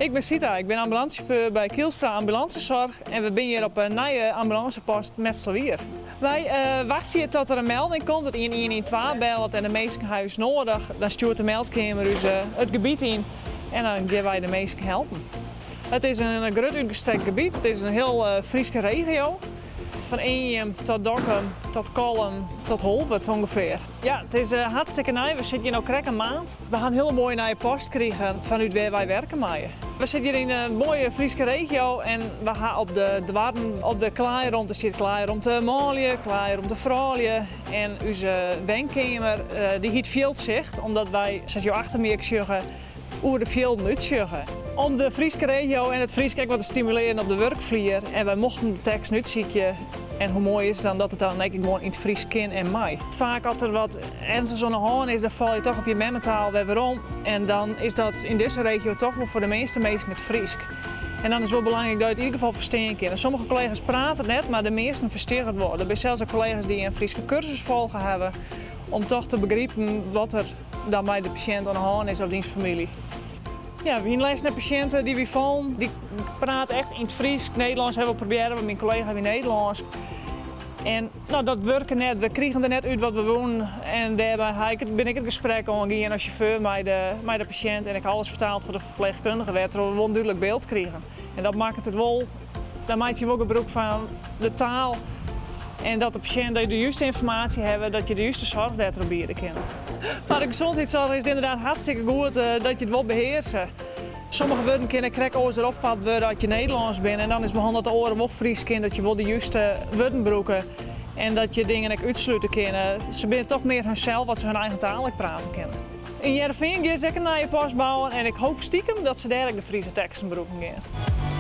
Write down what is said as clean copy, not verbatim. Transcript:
Ik bin Sita, ik bin ambulancechauffeur by Kielstra Ambulancezorg en we binne hjir op in nije ambulancepost Mitselwier. Wy wachtsje tot der in melding komt, dat ien 112 bellet en de minsken ha ús noadich. Dan stjoert de meldkeamer ús it gebiet yn en dan gean wy de minsken helpen. It is in grut útgestrekt gebiet, it is in hiel Fryske regio. Fan Eanjum tot Dokkum, tot Kollum, tot Holwert ûngefear. Ja, it is hartstikke nij. We sitte hjir no krekt in maand. We ha in hiele moaie nije post krigen fanút wêr wy werke meie. We sitte hjir yn in moaie Fryske regio en we ha op de doarren op de klaairomte stiet klaairomte manlju, klaairomte froulju en ús wenkeamer dy hyt Fjildsicht omdat wy, sa't jo achter my ek sjogge, oer de fjilden útsjogge. Om de Fryske regio en it Frysk ek wat te stimulearjen op de wurkflier en wy mochten de teksten útsykje en hoe moai is it dan dat it dan ek gewoan yn it Frysk kin en mei. Faak as der wat ernstichs oan de hân is, dan falle je toch op je memmetaal wer werom en dan is dat yn dizze regio toch wol foar de measte minsken it Frysk. En dan is it wol belangryk dat je it yn ieder gefal ferstean kinne. Sommige kollega's prate it net, mar de measten ferstean it wol. Der binne sels ek kollega's dy't in Fryske kursus folge hawwe om toch te begripen wat der dan mei de pasjint oan de hân is of dyn famylje. Ja, we hiene lêsten in pasjint dy't wie fallen. Dy praat echt yn it Frysk. Nederlânsk hawwe we probearre, want myn kollega wie Nederlânsk. En no, dat wurke net. We krigen der net út wat we woenen. En dêrby ha ik, bin ik it gesprek oangien as sjauffeur mei de pasjint. En ik ha alles fertaald foar de ferpleechkundige, wêrtroch we wol in dúdlik byld krigen. En dat makket it wol, dan meitsje je wol gebrûk fan de taal. En dat de pasjint dat je de juste ynformaasje hawwe, dat je de juste soarch dêrtroch biede kinne. Foar de gezondheidszorg is it ynderdaad hartstikke goed dat je it wol behearse. Sommige wurden kinne krekt oars derop fat wurde as je Nederlânsk binne. En dan is it wol handich dat de oaren wol Frysk kinne, dat je wol de juste wurden brûke. En dat je dingen ek útslute kinne. Se binne toch mear hunsels as se hun eigen taal ek prate kinne. Yn Hearrenfean gean se ek in nije post bouwen en ik hoop stikem dat se dêr ek de Fryske teksten brûken gean.